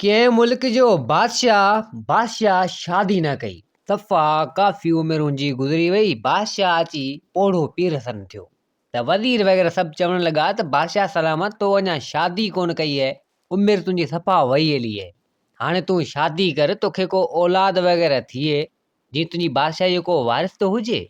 ڪنهن ملڪ جو بادشاهه، بادشاهه شادي نه ڪئي. صفا ڪافي عمر هن جي گذري وئي. بادشاهه اچي پوڙهو پيرسن ٿيو ته وزير وغيره سڀ چوڻ لڳا ته بادشاهه سلامت تو اڃا شادي ڪونه ڪئي اهي، عمر تنهنجي صفا وئي هلي اهي. هاڻي تون شادي ڪر توکي ڪو اولاد وغيره ٿئي جيئن تنهنجي بادشاهي جو ڪو وارث ته هجي.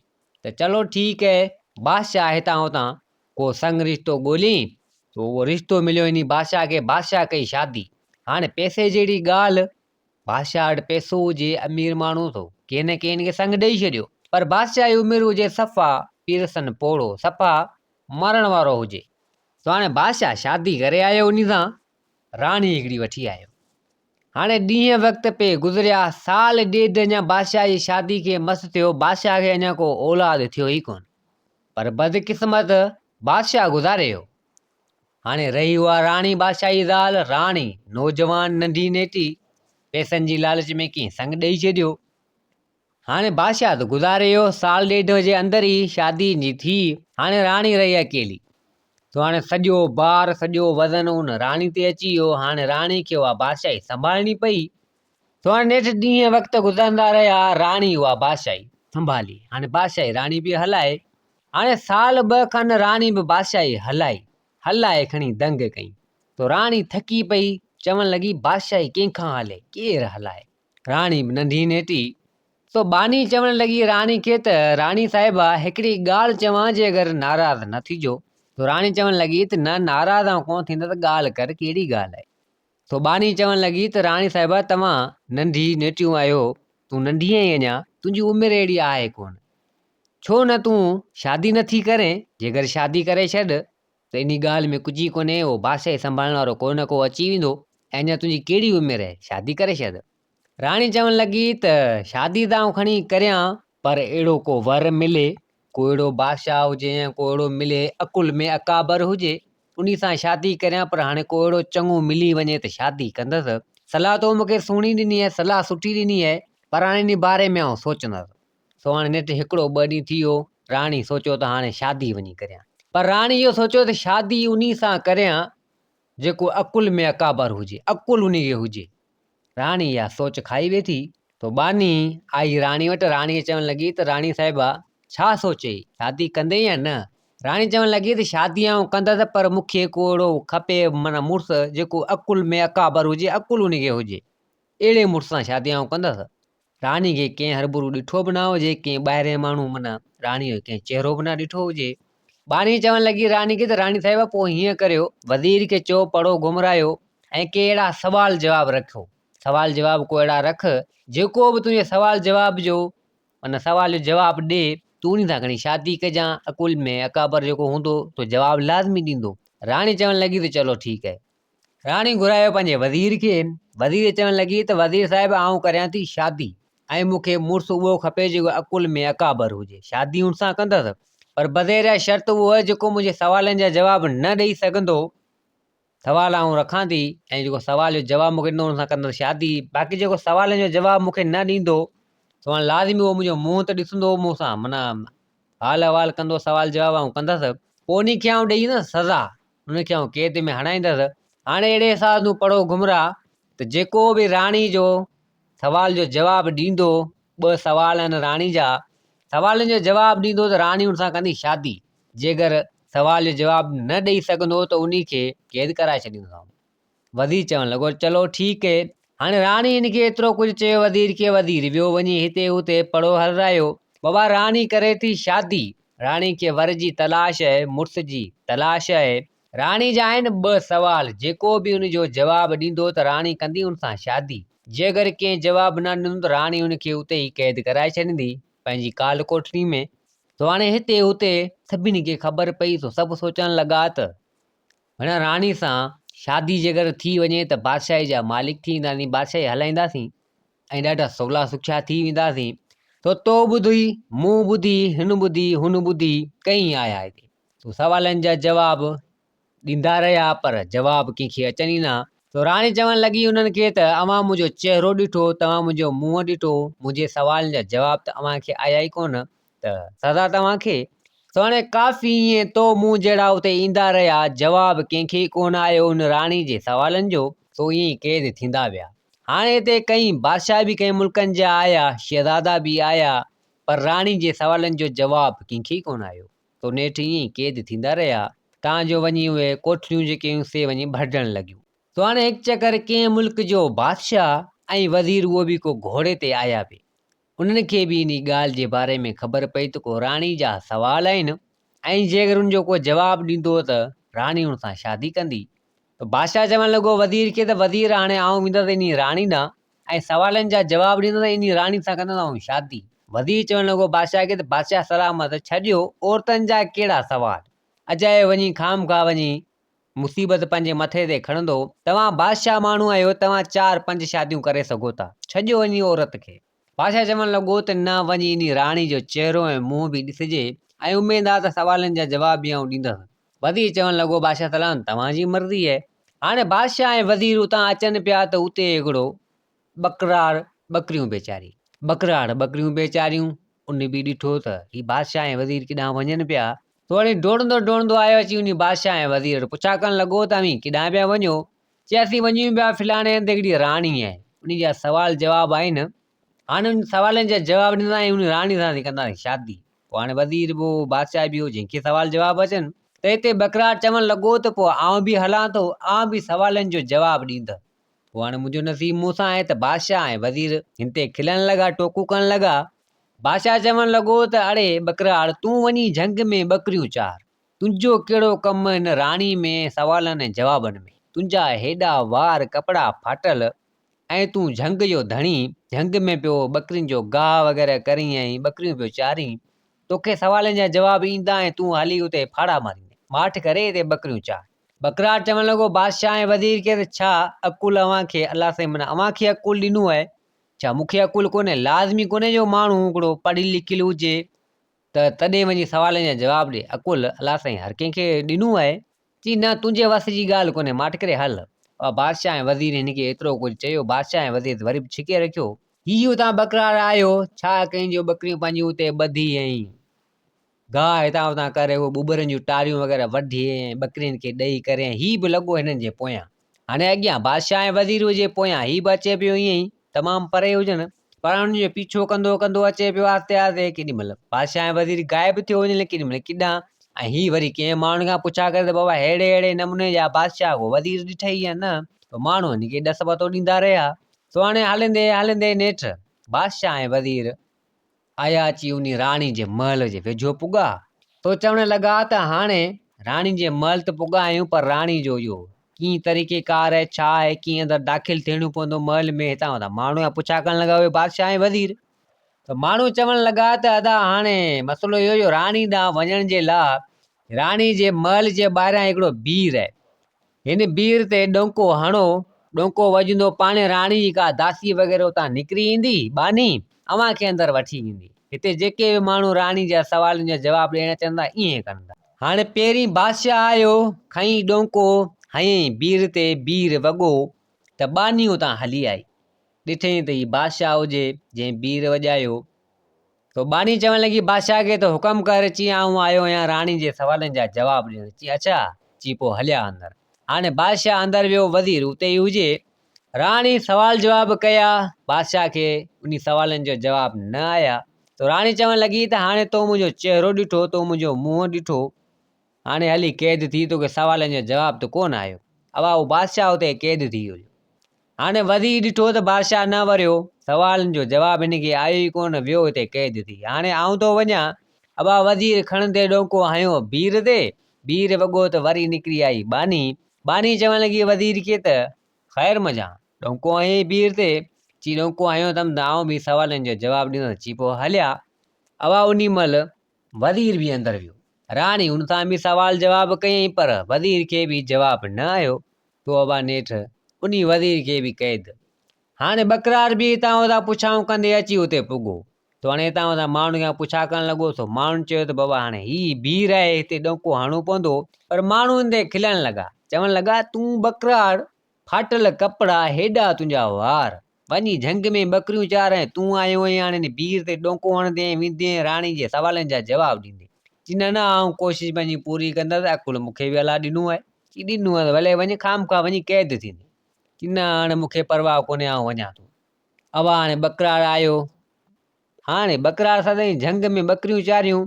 ته چلو ٺيڪ اهي. بادشاهه هتان هتان ڪو سڱ رشتو ڳوليائين ته اهو رشتو مليو انهي بادشاهه کي، بادشاهه ڪئي شادي. هاڻي پئسي جهڙي ڳالهه، بادشاهه وٽ پئسو هجي، امير ماڻهو ٿو ڪنهن نه ڪنهن کي سڱ ڏئي ڇڏيو. پر بادشاهه جي عمر هجي صفا پيرسن پوڙهو، صفا مرڻ وارو هجي. سو هاڻي بادشاهه شادي ڪري آيو انهي سان، راڻي هڪڙي وٺي آيو. هاڻي ڏينهن وقت پئي گذريا، سال ڏيڍ اڃا بادشاهه جي شادي کي مس ٿيو، بادشاهه کي اڃا ڪو اولاد ٿيو ئي ڪونه. پر بدقسمت بادشاهه گذاري ويو. هاڻي رهي اها راڻي بادشاهه جي زال، راڻي نوجوان ننڍي نيٽي، پئسن جي لالچ ۾ ڪنهن سڱ ڏئي ڇڏيو. هاڻي بادشاهه ته گذاري ويو، سال ڏيڍ جي اندر ئي شادي جي ٿي، هاڻي راڻي رهي اڪيلي. سو هاڻي سڄو بار، سڄو وزن ان راڻي تي اچي ويو، هاڻي راڻي کي اها بادشاهي سنڀالڻي پئي. سو هاڻي نيٺ ڏينهن وقت گذرندا رهيا، راڻي اها بادشاهي سنڀالي. هاڻي بادشاهي راڻي پئي هلائي. هاڻي سال ٻه کن راڻي به بادشاهي هلائي، هلائي کڻي دنگ ڪئي. سو راڻي ٿڪي پئي، چوڻ لڳي بادشاهي ڪنهن کان هلي، ڪير هلائي؟ راڻي به ننڍي نيٽي، سو ٻانهي چوڻ لڳي راڻي کي ته راڻي صاحبه هڪڙي ڳالهه چوان جي اگر ناراض نه ٿيجو. سو راڻي چوڻ لڳي ته نه ناراض آئون ڪونه ٿيندس ڳالهه ڪر ڪهڙي ڳالهه آهي. سو ٻانهي چوڻ لڳي ته راڻي صاحبه توهان ننڍي نيٽيون آهيو، تون ننڍي آهين اڃا، تنهنجي عمر اهڙي آهي ڪونه. ڇو نه تون شادي نه ٿي ڪرين، جيڪر شادي ڪري ڇڏ ته انهي ڳالهه ۾ ڪجهه ئي ڪونهي، اهو بادشاهي سنڀالڻ وارو ڪو نه ڪو اچي ويندو ۽ اڃا تنهنجي ڪهڙي عمر آهي، شادي ڪري ڇڏ. راڻي چوڻ لڳي ته شادي ته آئون کڻي ڪريان، پر اهڙو ڪو ور ملي، ڪو اهڙو بادشاهه هجي يا ڪو اهڙو ملي عقل ۾ اڪابر هجي، انهي سان شادي ڪريان، پر هاڻي ڪو اهڙو چڱو ملي وڃي ته شادي ڪندس. صلاح تو مون کي سهڻي ڏني آهي، صلاح سٺي ڏني آهي، پر هاڻي انهي باري ۾ آئون سوچندس. سو هاڻي نيٺ هڪڙو ٻه ڏينهن ٿي ويو، راڻي سوچيو ته هاڻي شادي وڃي ڪريان. پر راڻي اهو سوچيو ته شادي انهي سان ڪريان جيڪو عقل ۾ اڪابر هجي، عقل انهي کي هجي. راڻي اها سوچ کائي ويٺي. سو ٻانهي آئي راڻي وٽ، راڻي کي چوڻ لڳي ته راڻي صاحبه ڇا سوچيئي، شادي ڪندين يا نه؟ راڻي چوڻ لڳي ته شادي آئون ڪندس پر مون کي ڪو اهڙو کپي معنيٰ مڙس جيڪو عقل ۾ اڪابر هجي، عقل انهي کي هجي. اهڙي مڙس سان شادي آئون ڪندس. راڻي کي ڪنهن هربرو ڏٺو به نه هجي، ڪنهن ٻاهرئين ماڻهو معنيٰ راڻيء جو ڪنهن چهرو به نه ڏٺو هجي. ٻانهي چوڻ لڳي راڻي کي ته راڻي صاحبه پوء هيئن ڪريو، وزير کي چئو پڙهو گهمرايو ۽ ڪي اهڙا سوال جواب رکيو، سوال جواب ڪو اهڙا رک، جيڪو به تنهنجي سوال جواب جو معنيٰ سوال جو جواب ڏي، تون انهي سان کڻي شادي ڪجان، عقل ۾ اڪابر جيڪو هوندو سو جواب لازمي ڏيندو. راڻي چوڻ لڳي ته چلو ٺيڪ آهي. راڻي گهرايو پنهنجي وزير کي. وزير چوڻ لڳي ته وزير صاحب آئون ڪريان ٿي شادي ۽ مون کي مڙس اهو کپي جيڪو عقل ۾ اڪابر هجي. شادي ان سان ڪندس پر بظاهر شرط اهو آهي جيڪو منهنجي سوالن جا جواب نه ڏئي سگهندو سوال آئون رکان ٿي ۽ جيڪو سوال جو جواب مون کي ڏيندو ان سان ڪندس شادي باقي جيڪو سوالن جو جواب مون کي نه ڏيندو سو هاڻي لازمي اهو منهنجو منهن ته ڏسندو مون سان معنيٰ حال احوال ڪندو سوال جواب آئون ڪندس پوء انهي کي آئون ڏئي ايندس سزا ان کي آئون قيد ۾ هڻائيندس. هاڻي اهڙي حساب تون پڙهو گهمرا ته جيڪو به راڻي جو سوال جو جواب ڏيندو، ٻه سوال آهن راڻي جا، سوالن جو جواب ڏيندو ته راڻي ان سان ڪندي شادي، جيڪر سوال جو جواب نه ڏئي سگهندو ته انهي کي قيد ڪرائي ڇڏيندوسانس. وزير چوڻ لڳو، چلو ٺيڪ هي. هاڻي راڻي هن کي ايترو ڪجهه چيو وزير کي، وزير ويو وڃي هتي هتي پڙهو هلرايو. بابا راڻي ڪري ٿي شادي. راڻي کي ور جي تلاش اهي، مڙس جي تلاش اهي. راڻي جا آهن ٻه سوال، جيڪو به ان جو جواب ڏيندو ته راڻي ڪندي ان سان شادي. جيڪر ڪنهن جواب نه ڏنو ته راڻي ان کي اتي ئي قيد ڪرائي ڇڏيندي پنهنجي ڪال ڪوٺڙي ۾. سو هاڻي هتي هتي سڀني کي خبر پئي سو سڀ سوچڻ لڳا ته. هن راڻي سان شادي جيڪر ٿي وڃي ته بادشاهي جا مالڪ ٿي وينداسين، بادشاهي هلائينداسين ۽ ڏاڍا سولا سکيا ٿي وينداسين. سو تو ٻڌي، مون ٻڌي، هن ٻڌي، هن ٻڌي، ڪئين آيا هتي. سو سوالن جا جواب ڏيندا رهيا پر جواب ڪنهن کي اچن ئي نه. سو راڻي چوڻ لڳي انهن کي ته اوهان منهنجو چهرو ڏٺو، توهان منهنجو منهن ڏٺو، منهنجي سوالن جا جواب ته اوهان کي آيا ئي ڪونه. ته سزا توهان کي. سهڻي ڪافي ائين تو مون جهڙا اتي ايندا رهيا، جواب ڪنهن کي ڪونه آيو ان راڻي جي سوالن جو. سو ائين ئي قيد ٿيندا ويا. هاڻي هتي ڪئين بادشاهه به ڪئين ملڪن جا آيا، شهزادا به آيا، پر راڻي جي سوالن جو جواب ڪنهن کي ئي ڪونه آيو. سو نيٺ ائين ئي قيد ٿيندا رهيا، تان جو وڃي اهي ڪوٺڙيون جيڪي هيون سي وڃي ڀرجڻ لڳيون. سو هاڻي هڪ چڪر ڪنهن ملڪ جو بادشاهه ۽ وزير اهو به ڪو گهوڙي تي آيا پئي. انهن کي به انهي ڳالهه جي باري ۾ خبر پئي ته ڪو راڻي جا سوال آهن ۽ جيڪر ان جو ڪو جواب ڏيندو ته راڻي ان سان شادي ڪندي. ته بادشاهه چوڻ لڳو وزير کي ته وزير هاڻي آئون ويندس انهي راڻي ڏانهن ۽ سوالن جا جواب ڏيندس ۽ انهي راڻي سان ڪندس آئون شادي. وزير چوڻ لڳو بادشاهه کي ته بادشاهه سلامت ڇڏيو عورتن جا ڪهڙا سوال اجايو وڃي خامخواه وڃي مصيبت پنهنجي مٿي تي کڻندو. توهان بادشاهه ماڻهو آهيو، توهان چار پنج شاديون ڪري سگهو ٿا. ڇڏيو وڃي عورت کي. بادشاهه چوڻ لڳو ته نه وڃي انهي راڻي جو چهرو ۽ منهن به ڏسجي ۽ اميد آ ته سوالن جا جواب به آئون ڏيندس. وزير چوڻ لڳو بادشاهه سلام توهان جي مرضي آهي. هاڻي بادشاهه ۽ وزير اتان اچن پيا ته اتي هڪڙو ٻڪرار ٻڪريون پئي چاري. ٻڪراڙ ٻڪريون پئي چاريون. ان به ڏٺو ته هي بادشاهه ۽ وزير ڪيڏانهن وڃن پيا. سو هاڻي ڊوڙندو ڊوڙندو آيو اچي انهي بادشاهه ۽ وزير وٽ پڇا ڪرڻ لڳو ته اوهين ڪيڏانهن پيا وڃو؟ چي اسين وڃون پيا فلاڻي هنڌ هڪڙي راڻي آهي، انهي جا سوال جواب آهن. هاڻي انهن سوالن جا جواب ڏيندا ۽ انهي راڻي سان اسين ڪنداسين شادي. پوء هاڻي وزير به هو، بادشاهه به هو، جنهن کي سوال جواب اچن. ته هتي ٻڪراڙ چوڻ لڳو ته پوء آئون به هلان ٿو، آئون به سوالن جو جواب ڏيندس. پوء هاڻي منهنجو نصيب مون سان آهي ته بادشاهه ۽ وزير هن تي کلڻ لڳا، ٽوڪون ڪرڻ لڳا. بادشاهه چوڻ لڳو ته اڙي ٻڪراڙ، تون وڃي جهنگ ۾ ٻڪريون چار. تنهنجو ڪهڙو ڪم هن راڻي ۾ سوالن ۽ جوابن ۾. تنهنجا هيڏا وار ڪپڙا ڦاٽل ۽ تون جهنگ جو ڌڻي، جهنگ ۾ پيو ٻڪرين جو گاهه وغيره ڪرين ۽ ٻڪريون پيو چارين. توکي سوالن جا جواب ايندا ۽ تون هلي اتي ڦاڙها ماريندين. ماٺ ڪري هتي ٻڪريون چار. ٻڪراڙ چوڻ لڳو، بادشاهه ۽ وزير کي ته ڇا عقل اوهان کي الله سائين معنيٰ اوهان کي عقل ڏنو آهي، ڇا مون کي عقل ڪونهي؟ لازمي ڪونهي جو ماڻهو هڪڙو پڙهيل لکيل هجي ته تڏهن وڃي سوالن جا جواب ڏي، عقل الله سائين هر ڪنهن کي ڏنو آهي. چي نه تنهنجي وس جي ڳالهه ڪونهي، ماٺ ڪري هل. بادشاهه ۽ وزير هن کي ايترو ڪجهه چيو، بادشاهه ۽ وزير وري به ڇڪي رکيو. هي اتان ٻڪراڙ آيو، ڇا ڪيائين جو ٻڪريون پنهنجيون اتي ٻڌي ۽. گاهه هتان هتان ڪري اهي ٻٻرن جون ٽاريون وغيره وڍي ۽ ٻڪرين کي ڏئي ڪري ۽ هي به لڳو هنن جي پويان. هاڻي اڳيان بادشاهه ۽ وزير هجي پويان هي به اچي پيو ائين ئي تمام پري هجن پر هنن جو پيڇو ڪندو ڪندو اچي پيو آهستي آهستي ڪيڏي مهل بادشاهه ۽ وزير غائب ٿيو وڃن ڪيڏي مهل ڪيڏانهن ۽ هي وري ڪنهن ماڻهن کان پڇا ڪري ته بابا ههڙي ههڙي نموني جا بادشاهه ڪو وزير ڏٺئي يا نه ته ماڻهو هن کي ڏس پتو ڏيندا رهيا. سو هاڻي هلندي هلندي نيٺ بادشاهه ۽ وزير آيا اچي انهي راڻي جي محل جي ويجهو پڳا. سو چوڻ لڳا ته هاڻي راڻي جي محل ته پڳا آهيون پر راڻي جو اهو ڪيئن طريقي ڪار آهي ڇا آهي ڪيئن اندر داخل ٿيڻو پوندو محل ۾ هتان هتان ماڻهو يا پڇا ڪرڻ لڳا اهي بادشاهه ۽ وزير ته ماڻهو چوڻ لڳا ته ادا هاڻي مسئلو اهو جو راڻي ڏانهن وڃڻ جي لاء راڻي جي محل جي ٻاهريان هڪڙو بير آهي هن بير تي ڏونڪو هڻو، ڏونڪو وڄندو پاڻهي راڻي جي ڪا داسي وغيره اتان نڪري ايندي، ٻانهي، اوهان کي اندر وٺي ويندي. هتي جيڪي به ماڻهو راڻي جا سوالن جا جواب ڏيڻ اچن ٿا، ائين ڪن ٿا. هاڻي پهرين بادشاهه آيو، کنئي ڏونڪو، هنيائين بير تي، بير وڳو ته ٻانهي اتان هلي آئي. ڏٺئين ته هي بادشاهه هجي، جنهن بير وڄايو. سو ٻانهي چوڻ لڳي، بادشاهه کي ته حڪم ڪر، چي آئون آيو آهيان راڻي جي سوالن جا جواب ڏيڻ. چي اڇا! چي پوء هليا اندر. هاڻي بادشاهه اندر ويو، وزير اتي ئي هجي. راڻي سوال جواب ڪيا، بادشاهه کي انهي سوالن جو جواب نه آيا. سو راڻي چوڻ لڳي ته هاڻي تو منهنجو چهرو ڏٺو، تو منهنجو منهن ڏٺو، هاڻي هلي قيد ٿي، توکي سوالن جو جواب ته ڪونه آيو. اوا اهو بادشاهه اتي قيد ٿي ويو. هاڻي وزير ڏٺو ته بادشاهه نه وريو، سوالن جو جواب هن کي آيو ئي ڪونه، ويو هتي قيد ٿي. هاڻي آئون ٿو وڃان. ابا وزير کڻندي ڏونڪو هنيو بير تي، بير وڳو ته وري نڪري آئي ٻانهي. ٻانهي چوڻ لڳي وزير کي ته خير منجهان، ڏونڪو هنيئي بير تي؟ چي ڏونڪو هنيو اٿم ته آئون به سوالن جو جواب ڏيندس. چي پوء هليا. اوا انهي مهل وزير به اندر ويو. راڻي ان سان به سوال جواب ڪيائين پر وزير کي به جواب نه آيو. تو ابا نيٺ انهي وزير کي به قيد. هاڻي ٻڪرار به هتان هتان پڇائون ڪندي اچي اتي پڳو. تو هاڻي هتان هتان ماڻهن کان پڇا ڪرڻ لڳو سو ماڻهن چيو ته بابا هاڻي هي ڀير آهي هتي ڏونڪو هڻڻو پوندو. پر ماڻهو هن تي کلڻ لڳا. چوڻ لڳا تون ٻڪرار ڦاٽل ڪپڙا هيڏا تنهنجا وار. وڃي جهنگ ۾ ٻڪريون چار ۽ تون آيو آهين هاڻي هن بير تي ڏونڪو هڻندين ۽ ويندين راڻي جي سوالن جا جواب ڏيندين. چي نه نه آئون ڪوشش پنهنجي پوري ڪندس عقل مون کي به الله ڏنو آهي. چي ڏنو آهي ته ڀلي وڃ خامخواه وڃي قيد ٿيندين. چي نه هاڻي مون کي پرواهه ڪونهي آئون وڃان ٿو. اوا هاڻي ٻڪرار آيو. هاڻي ٻڪرار سدائين جهنگ ۾ ٻڪريون چاريون.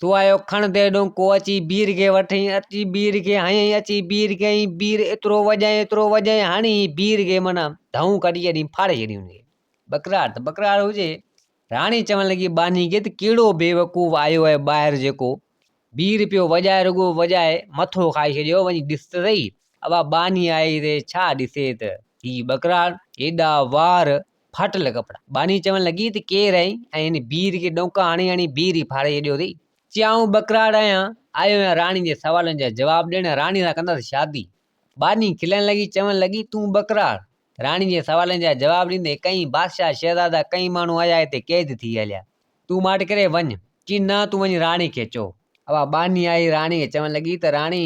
سو آيو کڻندي ڏونڪو اچي ٻير کي وٺئين، اچي ٻير کي هنيائين، اچي ٻير کي هنيائين، ٻير ايترو وڄائين، ايترو وڄائين، هڻي ٻير کي معنيٰ ڌئون ڪڍي ڇڏيائين، ڦاڙي ڇڏيائين ان کي. ٻڪرار ته ٻڪرار هجي. راڻي چوڻ لڳي ٻانهي کي ته ڪهڙو بيوقوف آيو آهي ٻاهر جيڪو ٻير پيو وڄائي رڳو وڄائي مٿو کائي ڇڏيو وڃي ڏس ته سهي. ابا ٻانهي آئي ته ڇا ڏسي ته هي ٻڪرار هيڏا وار ڦاٽل ڪپڙا. ٻانهي چوڻ لڳي ته ڪير آهين ۽ هن ٻير کي ڏونڪا هڻي هڻي ٻير ئي ڦاڙي ڇڏيو اٿئي. چي آئون ٻڪرار آهيان، آيو آهيان راڻي جي سوالن جا جواب ڏيڻ، راڻي سان ڪندس شادي. ٻانهي کلڻ لڳي چوڻ لڳي تون ٻڪرار راڻي جي سوالن جا جواب ڏيندي ڪئين بادشاهه شهزادا ڪئين ماڻهو آيا هتي قيد ٿي هليا. تون ماٺ ڪري وڃ. چي نه تون وڃي راڻي کي چئو. اها ٻانهي آئي راڻي کي چوڻ لڳي ته راڻي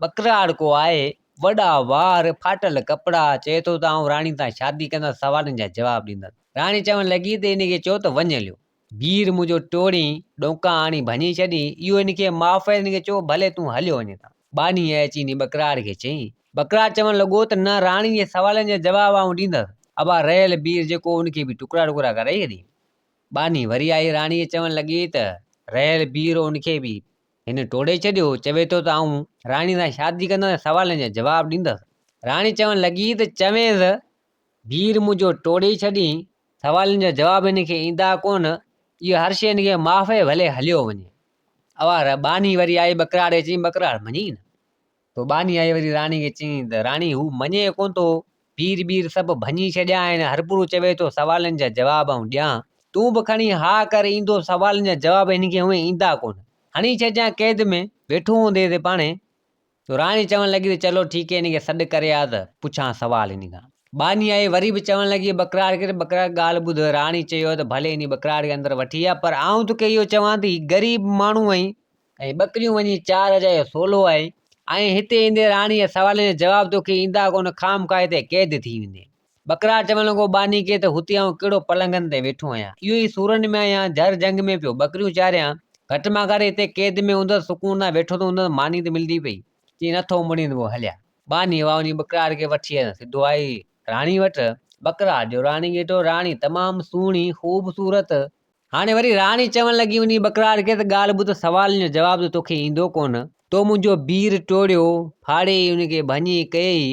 ٻڪراڙ ڪو آهي، وڏا وار، ڦاٽل ڪپڙا، چئي ٿو ته آئون راڻي سان شادي ڪندس سوالن جا جواب ڏيندس. راڻي چوڻ لڳي ته ان کي چئو ته وڃ هليو. ٻير منهنجو ٽوڙي، ڏونڪا آڻي ڀڃي ڇڏي، اهو هن کي معاف آهي، هن کي چئو ڀلي تون هليو وڃ هتان. ٻانهي آئي اچي انهي ٻڪراڙ کي چيائين. ٻڪراڙ چوڻ لڳو ته نه راڻي جي سوالن جا جواب آئون ڏيندس. ابا رهيل ٻير جيڪو ان کي به ٽڪرا ٽڪرا ڪري ڇڏي. ٻانهي وري آئي راڻي کي چوڻ لڳي ته رهيل ٻير ان کي به هن ٽوڙي ڇڏيو، چوي ٿو ته آئون راڻي سان شادي ڪندس ۽ سوالن جا جواب ڏيندس. راڻي چوڻ لڳي ته چوينس ٻير منهنجو ٽوڙي ڇڏين، سوالن جا جواب هن کي ايندا ڪونه، اهو هر شيء هن کي معاف آهي، ڀلي هليو وڃي. اوار ٻانهي وري آئي ٻڪراڙ کي چيائين ٻڪراڙ مڃين نه؟ پوء ٻانهي آئي وري راڻي کي چيائين ته راڻي هو مڃي ڪونه ٿو، ٻير ٻير سڀ ڀڃي ڇڏيا آهن، هربرو چوي ٿو سوالن جا جواب آئون ڏيان، تون به کڻي ها ڪر ايندو سوالن جا جواب هن کي هونئن ايندا ڪونه، هڻي ڇڏجان قيد ۾، ويٺو هوندي هتي پاڻهي. تو راڻي چوڻ لڳي ته چلو ٺيڪ هي هن کي سڏ ڪري آ ته پڇان سوال هن کان. ٻانهي آئي وري به چوڻ لڳي ٻڪراڙ کي ته ٻڪراڙ ڳالهه ٻڌ راڻي چيو ته ڀلي انهي ٻڪراڙ کي اندر وٺي آ پر آئون توکي اهو چوان ٿي غريب ماڻهو آهين ۽ ٻڪريون وڃي چار اجايو سولو آهي ۽ هتي ايندي راڻي جي سوالن جا جواب توکي ايندا ڪونه خامخواه هتي قيد ٿي ويندين. ٻڪراڙ چوڻ لڳو ٻانهي کي ته هتي آئون ڪهڙو پلنگن تي ويٺو آهيان اهو ئي سورن ۾ آهيان جهر جهنگ ۾ پيو ٻڪريون چاريان گهٽ مان گهٽ هتي قيد ۾ هوندس سڪون سان ويٺو ته هوندس ماني ته ملندي پئي. چي نٿو مڙين پوء هليا. ٻانهي هئا وڃي ٻڪراڙ کي وٺي آيا سڌو آئي راڻي وٽ. ٻڪراڙ جو راڻي کي ڏٺو راڻي تمام سهڻي خوبصورت. هاڻي وري راڻي چوڻ لڳي انهي ٻڪراڙ کي ته ڳالهه ٻڌ سوالن جو جواب ته توکي ايندو ڪونه. تو منهنجو بير ٽوڙيو، ڦاڙي ان کي ڀڃي ڪيئي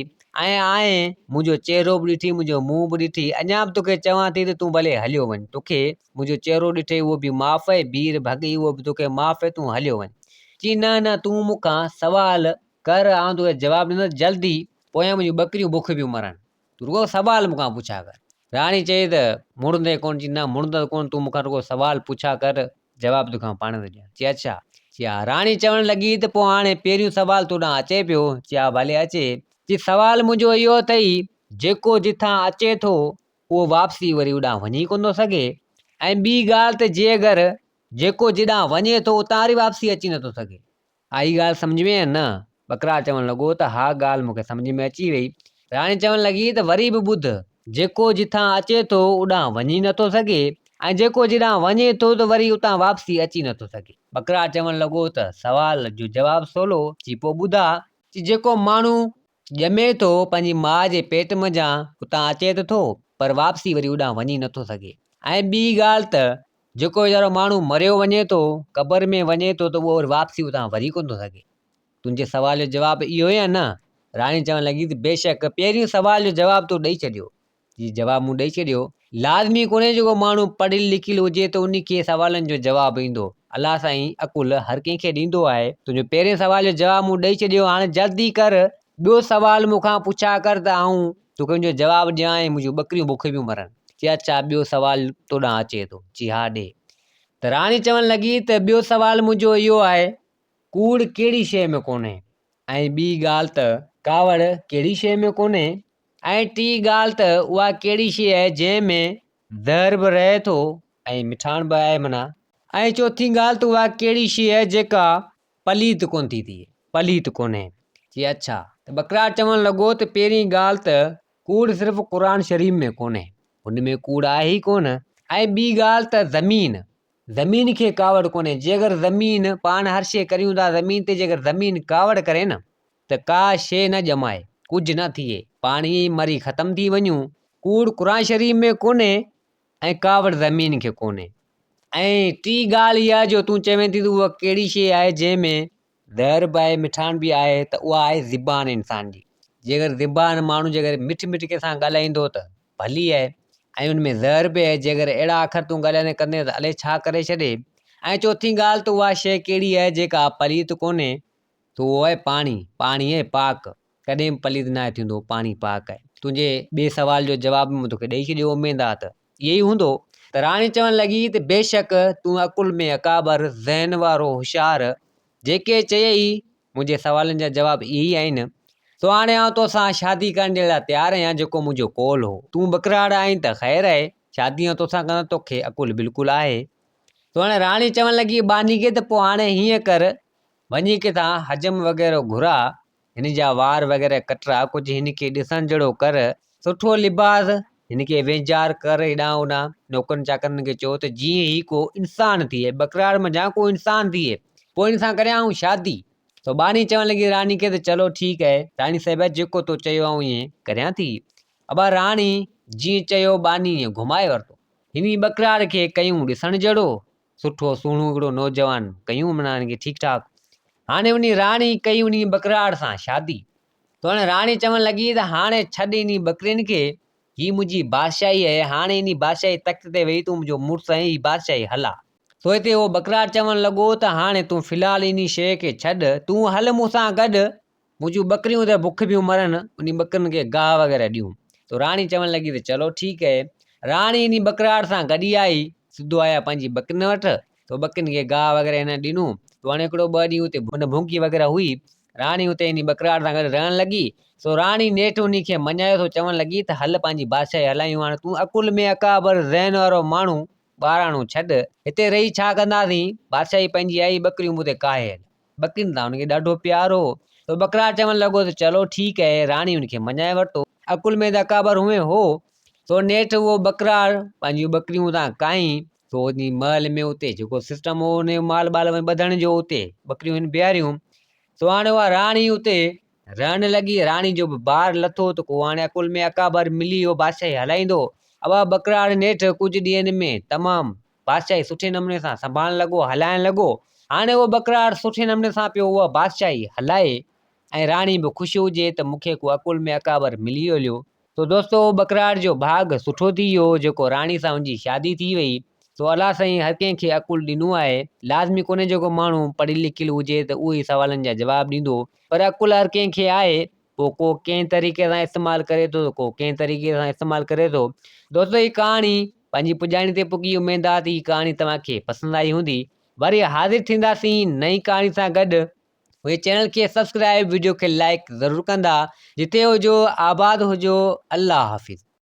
۽ آئين منهنجو چهرو به ڏٺي منهنجو منهن به ڏٺي اڃا به توکي چوان ٿي ته تون ڀلي هليو وڃ توکي منهنجو چهرو ڏٺئي اهو به معاف اهي بير ڀڳئي اهو به توکي معاف اهي تون هليو وڃ. چي نه نه تون مون کان سوال ڪر آئون توکي جواب ڏيندس جلدي پويان منهنجون ٻڪريون بک پيون مرن. تون رڳو سوال مون کان پڇا ڪر. راڻي چئي ته مڙندين ڪونه؟ چي نه مڙندس ڪونه، تون مون کان رڳو سوال پڇا ڪر، جواب توکان پاڻ ٿو ڏيان. چي اڇا. چي ها. راڻي چوڻ لڳي ته پوء هاڻي پهريون سوال تو ڏانهن اچي پيو. چي ها ڀلي اچي. چي سوال منهنجو اهو اٿئي، جيڪو جتان اچي ٿو، اهو واپسي وري اوڏانهن وڃي ڪونه ٿو سگهي ۽ ٻي ڳالهه ته جي اگر جيڪو جيڏانهن وڃي ٿو، اتان وري واپسي اچي نٿو سگهي. آئي ڳالهه سمجهه ۾ يا نه؟ ٻڪرار چوڻ لڳو ته ها ڳالهه مون کي سمجهه ۾ اچي وئي. راڻي چوڻ لڳي ته وري به ٻڌ، جيڪو جتان اچي ٿو اوڏانهن وڃي نٿو سگهي ۽ جيڪو جيڏانهن وڃي ٿو ته وري اتان واپسي اچي نٿو سگهي. ٻڪرار چوڻ لڳو ته سوال جو جواب سولو، چي پوء ٻڌاء. چي جيڪو ماڻهو ڄمي ٿو پنهنجي ماء جي پيٽ منجهان اتان اچي ته ٿو پر واپسي وري اوڏانهن وڃي نٿو سگهي ۽ ٻي ڳالهه ته جيڪو ويچارو ماڻهو مريو وڃي ٿو، قبر ۾ وڃي ٿو ته اهو وري واپسي اتان وري ڪونه ٿو سگهي. تنهنجي سوال جو جواب اهو يا نه؟ راڻي چوڻ لڳي ته بيشڪ پهريون سوال جو جواب تو ڏئي ڇڏيو. جي جواب مون ڏئي ڇڏيو. لازمي ڪونهي جيڪو ماڻهو پڙهيل لکيل هجي ته ان کي سوالن جو جواب ايندو. الله سائين عقل هر ڪنهن کي ڏيندو آهي. تنهنجو پهرين سوال جو جواب مون ڏئي ڇڏيو هاڻي جلدي ڪر ٻيو سوال مون کان پڇا ڪر ته آئون توکي ان جو جواب ڏيان ۽ منهنجون ٻڪريون بک پيون مرن. چي اڇا ٻيو سوال تو ڏانهن اچي ٿو. چي ها ڏي. ته راڻي چوڻ لڳي ته ٻيو سوال منهنجو اهو آهي ڪوڙ ڪهڙي شيء ۾ ڪونهي ۽ ٻي ڳالهه ته ڪاوڙ ڪهڙي شيء ۾ ڪونهي ۽ ٽين ڳالهه ته اها ڪهڙي شيء آهي جنهن ۾ زهر به رهي ٿو ۽ مٺاڻ به آهي معنيٰ. ۽ چوٿين ڳالهه ته اها ڪهڙي شيء آهي جيڪا پليت ڪونه ٿي ٿئي، پليت ڪونهي. چي اڇا. ته ٻڪرار چوڻ لڳو ته پهرين ڳالهه ته ڪوڙ صرف قرآن شريف ۾ ڪونهي، هن ۾ ڪوڙ آهي ئي ڪونه ۽ ٻي ڳالهه ته زمين، زمين کي ڪاوڙ ڪونهي، جي اگر زمين، پاڻ هر شيء ڪريون ٿا زمين تي جيڪر زمين ڪاوڙ ڪري نه ته ڪا شيء نه ڄمائي، ڪجهه نه ٿئي. پاڻ ائين ئي مري ختم ٿي وڃون. ڪوڙ قرآن شريف ۾ ڪونهي ۽ ڪاوڙ زمين کي ڪونهي. ۽ ٽين ڳالهه اها جو تون چوين ٿي ته اها ڪهڙي شيء آهي جنهن ۾ زهر به آهي مٺاڻ به آهي ته اها آهي زبان انسان جي. جيڪر زبان ماڻهو جيڪر مٺ مٺ ڪنهن سان ڳالهائيندو ته ڀلي آهي ۽ ان ۾ زهر به آهي جيڪر اهڙا اکر تون ڳالهائيندين ڪندين ته الائي ڇا ڪري ڇڏي. ۽ چوٿين ڳالهه ته اها شيء ڪهڙي آهي جيڪا پليت ڪونهي ته اهو آهي پاڻي، پاڻي آهي پاڪ، ڪڏهن به پليت ناهي ٿيندو، پاڻي پاڪ آهي. تنهنجي ٻئي سوال جو جواب به مون توکي ڏئي ڇڏيو، اميد آ ته اهو ئي هوندو. ته راڻي چوڻ لڳي ته بيشڪ تون عقل ۾ اڪابر، ذهن وارو، هوشيار، جيڪي چيئي، منهنجي سوالن جا جواب اهي ئي آهن. سو هاڻي آئون توسان شادي ڪرڻ جي لاء تيار آهيان، جيڪو منهنجو قول هو. تون ٻڪراڙ آهين ته خير آهي، شادي آئون توسان ڪندس، توکي عقل بلڪل آهي. سو هاڻي راڻي چوڻ لڳي ٻانهي کي ته پوء هاڻي هيئن ڪر، وڃي ڪٿان حجم وغيره گهراء، هن جا وار وغيره ڪٽراء، ڪجهه هن کي ڏسڻ جهڙو ڪر، سٺو لباس هن کي وهنجار ڪر، هيڏانهن هوڏانهن نوڪرن چاڪرن کي چئو ته جيئن هي ڪو انسان ٿئي، ٻڪراڙ منجهان ڪو انسان ٿئي، پوء هن سان ڪريان آئون شادي. سو ٻانهي چوڻ لڳي راڻي کي ته چلو ٺيڪ اهي، راڻي صاحبه جيڪو تو چيو آئون ائين ڪريان ٿي. ابا راڻي جيئن چيو ٻانهي ائين گهمائي ورتو. هن ٻڪراڙ کي ڪيون ڏسڻ جهڙو، سٺو سهڻو هڪڙو نوجوان ڪيون معنيٰ هن کي ٺيڪ ٺاڪ. هاڻي انهي راڻي ڪئي انهي ٻڪراڙ سان شادي. ته هاڻي راڻي چوڻ لڳي ته هاڻي ڇڏ انهي ٻڪرين کي، هي منهنجي بادشاهي آهي، هاڻي انهي بادشاهي تخت تي ويهي تون منهنجو مڙس آهين، هي بادشاهي هلاء. سو هتي اهو ٻڪراڙ چوڻ لڳو ته هاڻي تون في الحال انهي شيء کي ڇڏ، تون هل مون سان گڏ، منهنجون ٻڪريون ته بک پيون مرن، انهي ٻڪرين کي گاهه وغيره ڏيون. ته راڻي چوڻ لڳي ته چلو ٺيڪ اهي. راڻي انهي ٻڪراڙ سان گڏي آئي، سڌو آيا پنهنجي ٻڪرين وٽ، ته ٻڪرين کي گاهه وغيره هنن ڏنو. ته هاڻي هڪڙو ٻه ڏينهن اتي ڀنڊ ڀونڪي وغيره هئي. راڻي اتي انهي ٻڪراڙ سان گڏ رهڻ لڳي. سو راڻي نيٺ انهي کي مڃايو سو چوڻ لڳي ته هل پنهنجي بادشاهي هلايون هاڻي تون عقل ۾ اڪابر ذهن وارو ماڻهو ٻاراڻو ڇڏ، هتي رهي ڇا ڪنداسين، بادشاهي پنهنجي آئي ٻڪريون مون تي ڪاهي هل. ٻڪرين سان هن کي ڏاڍو پيار هو. سو ٻڪرار چوڻ لڳو ته چلو ٺيڪ اهي. راڻي هن کي مڃائي ورتو. عقل ۾ ته اڪابر هونئن هو. سو نيٺ اهو ٻڪرار پنهنجيون ٻڪريون اتان ڪاهي، سو انهي محل ۾ اتي جيڪو سسٽم هو انهي مال ٻال ۾ ٻڌڻ جو اتي ٻڪريون هن بيهاريون. سو هاڻي اها راڻي اتي رهڻ لڳي. راڻي جو به بار لٿو ته ڪو هاڻي عقل ۾ اڪابر ملي اهو بادشاهي هلائيندو. اها ٻڪرار نيٺ ڪجهه ڏينهن ۾ تمام بادشاهي سٺي نموني سان سنڀالڻ لڳو، هلائڻ لڳو. هاڻي اهو ٻڪراڙ سٺي نموني سان پيو اها بادشاهي هلائي ۽ راڻي به خوش هجي ته مون کي ڪو عقل ۾ اڪابر ملي هليو. سو دوستو اهو ٻڪراڙ جو ڀاڳ سٺو ٿي ويو جيڪو راڻي سان ان جي شادي ٿي وئي. سو الله سائين هر ڪنهن کي عقل ڏنو آهي. لازمي ڪونهي جيڪو ماڻهو پڙهيل لکيل هجي ته اهو ئي سوالن جا جواب ڏيندو پر عقل هر ڪنهن کي آهي. پوء ڪو ڪنهن طريقي سان استعمال ڪري ٿو ته ڪو ڪنهن طريقي سان استعمال ڪري ٿو. دوستو هي ڪهاڻي پنهنجي پڄاڻي تي پڳي اميد آ ته هي ڪهاڻي توهان کي پسند آئي هوندي. وري حاضر ٿينداسين نئين ڪهاڻي سان گڏ. هي چينل کي سبسڪرائب وڊيو کي لائيڪ ضرور ڪندا. جتي هجو آباد هجو الله حافظ.